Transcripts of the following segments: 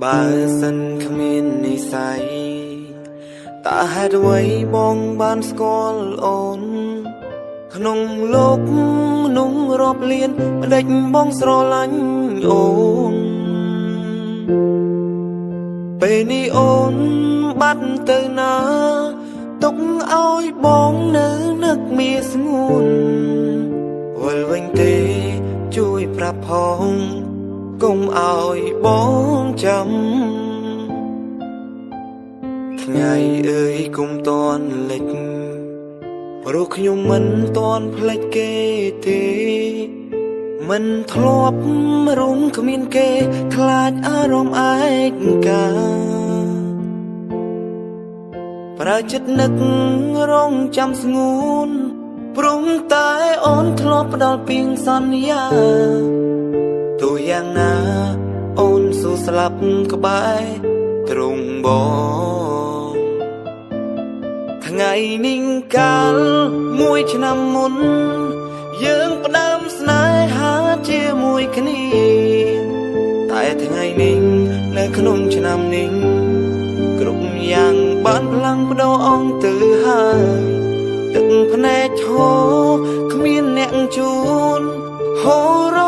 បើសិនគ្មាននិស័យតើហេតុអ្វីបងបានស្គាល់អូនក្នុងលោកមនុស្សរាប់លានម្ដេចបងស្រឡាញ់អូនពេលនេះអូនបាត់ទៅណាទុកឲ្យបងនៅនឹកមៀស្ងួនវិលវិញទេជួយប្រាប់ផងកុំឲ្យបងចាំថ្ងៃអើយគុំតន់លិចព្រោះខ្ញុំមិនតន់ភ្លេចគេទេមិនធ្លាប់រុំគ្មានគេខ្លាចអារម្មណ៍ឯកាប្រើចិត្តនឹករងចាំស្ងួនព្រមតែអូនធ្លាប់ផ្ដល់ពីងសន្យាទោះយ៉ាងណាអូនស៊ូស្លាប់ក្បែរទ្រង់បងថ្ងៃនេះកាលមួយឆ្នាំមុនយើងផ្ដើមស្នេហាជាមួយគ្នាតែថ្ងៃនេះនៅក្នុងឆ្នាំនេះគ្រប់យ៉ាងបានផ្លាំងបដូរអង្គទៅហើយទឹកភ្នែកហូរគ្មានអ្នកជូនហូររ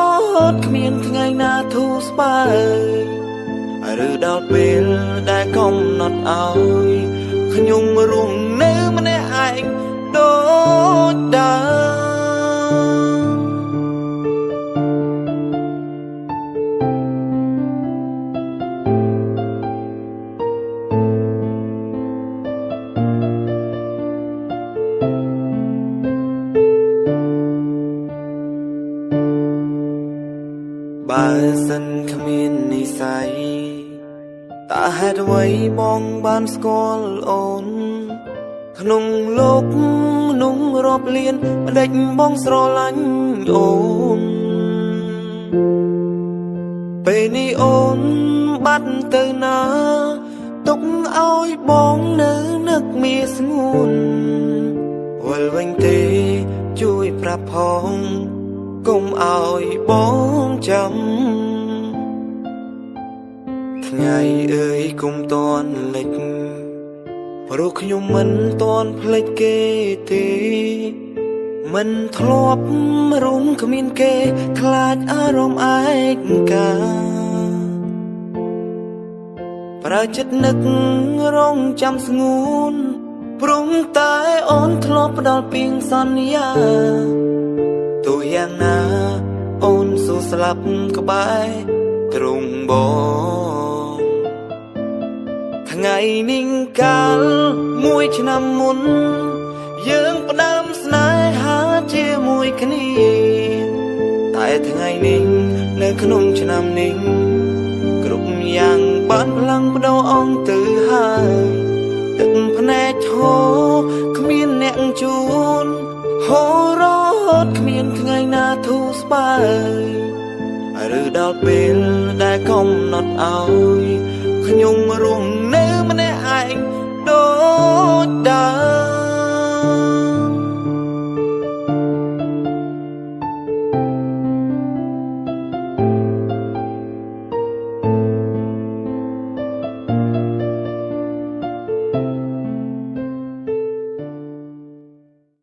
ត់គ្មានថ្ងៃណាធូរស្បើយឬដល់ពេលដែលកំណត់ឲ្យខ្ញុំរស់នៅម្នាក់ឯងដូចដើមបើសិនគ្មាននិស័យតើហេតុអ្វីបងបានស្គាល់អូនក្នុងលោកមនុស្សរាប់លានម្ដេចបងស្រឡាញ់អូនពេលនេះអូនបាត់ទៅណាទុកឲ្យបងនៅនឹកមៀស្ងួនវិលវិញទេជួយប្រាប់ផងកុំឲ្យបងចាំថ្ងៃអើយគុំតន់លិចព្រោះខ្ញុំមិនតន់ភ្លេចគេទេមិនធ្លាប់រុំគ្មានគេខ្លាចអារម្មណ៍ឯកាប្រើចិត្តនឹករងចាំស្ងួនព្រមតែអូនធ្លាប់ផ្ដល់ពីងសន្យាទោះយ៉ាងណាអូនស៊ូស្លាប់ក្បែរទ្រង់បងថ្ងៃនេះកាលមួយឆ្នាំមុនយើងផ្ដើមស្នេហាជាមួយគ្នាតែថ្ងៃនេះនៅក្នុងឆ្នាំនេះគ្រប់យ៉ាងបានផ្លាំងបដូរអង្គទៅហើយទឹកភ្នែកហូរគ្មានអ្នកជូនហូររត់គ្មានថ្ងៃណាធូរស្បើយឬដល់ពេលដែលកំណត់ឲ្យខ្ញុំរស់នៅម្នាក់ឯងដូចដើ